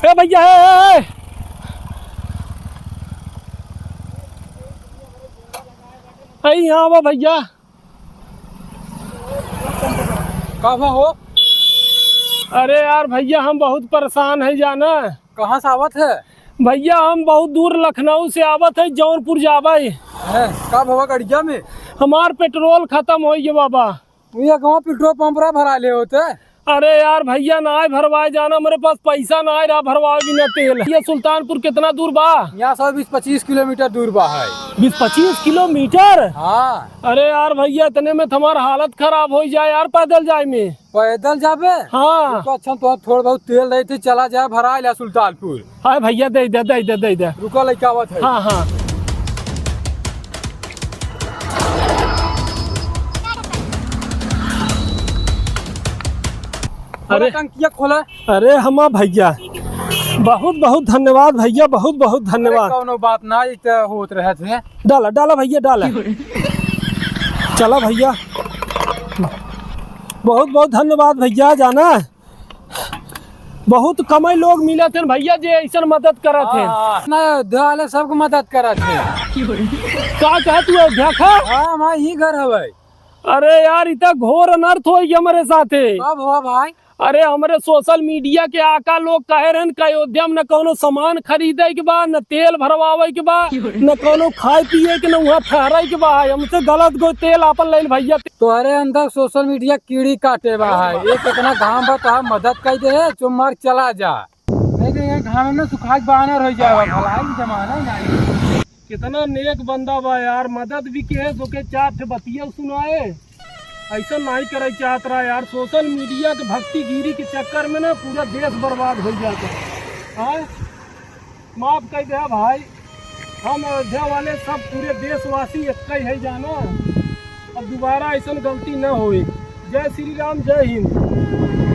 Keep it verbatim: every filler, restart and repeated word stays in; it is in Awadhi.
ए भैया, ए, ए, ए। ए, यहाँ आवा भैया। का हुआ हो? अरे यार भैया, हम बहुत परेशान है जाना। कहाँ से आवत है? भैया, हम बहुत दूर लखनऊ से आवत है, जौनपुर जाबे। हैं, का भवा गड़िया में? हमार पेट्रोल खत्म होइ गए बाबा। भैया, गाँव पेट्रोल पंप रहा भरा ले होते। अरे यार भैया, नाय भरवाए जाना, मेरे पास पैसा नाय रहा भरवाए बिना तेल। ये सुल्तानपुर कितना दूर बा? यहाँ से बीस पच्चीस किलोमीटर दूर बा है। बीस पच्चीस किलोमीटर? हाँ। अरे यार भैया, इतने में तो हमार हालत खराब होइ जाए यार, पैदल जाए में। पैदल जाबे? हाँ। तो अच्छा, तो थोड़ा बहुत तेल देते, चला जाए, भरा ले सुल्तानपुर। हाँ भैया, दे दे, दे दे, दे दे। रुको, लेके आवत है। हाँ, हाँ। अरे। टंकिया खोला। अरे हमा भैया, बहुत बहुत धन्यवाद भैया, बहुत बहुत अरे धन्यवाद। कौनो बात ना, इ त होत रहत है। डाला, डाला भैया, डाला। चला भैया, बहुत बहुत धन्यवाद भैया, जाना। बहुत कमई लोग मिलत हैं भैया, जे ऐसन मदद करत हैं। हाँ, हाँ। ना, देवाले सबको मदद करत हैं। का कहा तू अयोध्या का? हाँ, हमार ही घर हवे। अरे यार, इतना घोर अनर्थ होइ गया हमरे साथे। कब हुआ भाई? अरे, हमरे social media के आका लोग कहे रहन कि अयोध्या में न कौनो सामान खरीदे के बा, न तेल भरवावे के बा, न कौनो खाए पिए के, न वहाँ ठहरे के बा। हमसे गलत गो तेल आपन लेल भैया। तोहरे अंदर social media कीड़ी काटे बा है। ये कितना घाम बा, तोहार मदद कर दे, चुप मार चला जा। नहीं तो ये घाम में सुखा के बानर हो जाएगा, भलाई जमाना ही नहीं। कितना नेक बंदा बा यार, मदद भी किहे, ओके चार ठे बतिया सुनाए। ऐसा नहीं करे चाहत रहा यार, social media के भक्तिगिरी के चक्कर में ना पूरा देश बर्बाद हो जाता। हाँ, माफ कर दे भाई, हम अयोध्या वाले सब पूरे देशवासी एक ही है जाना, अब दोबारा ऐसा गलती न होए। जय श्री राम, जय हिंद।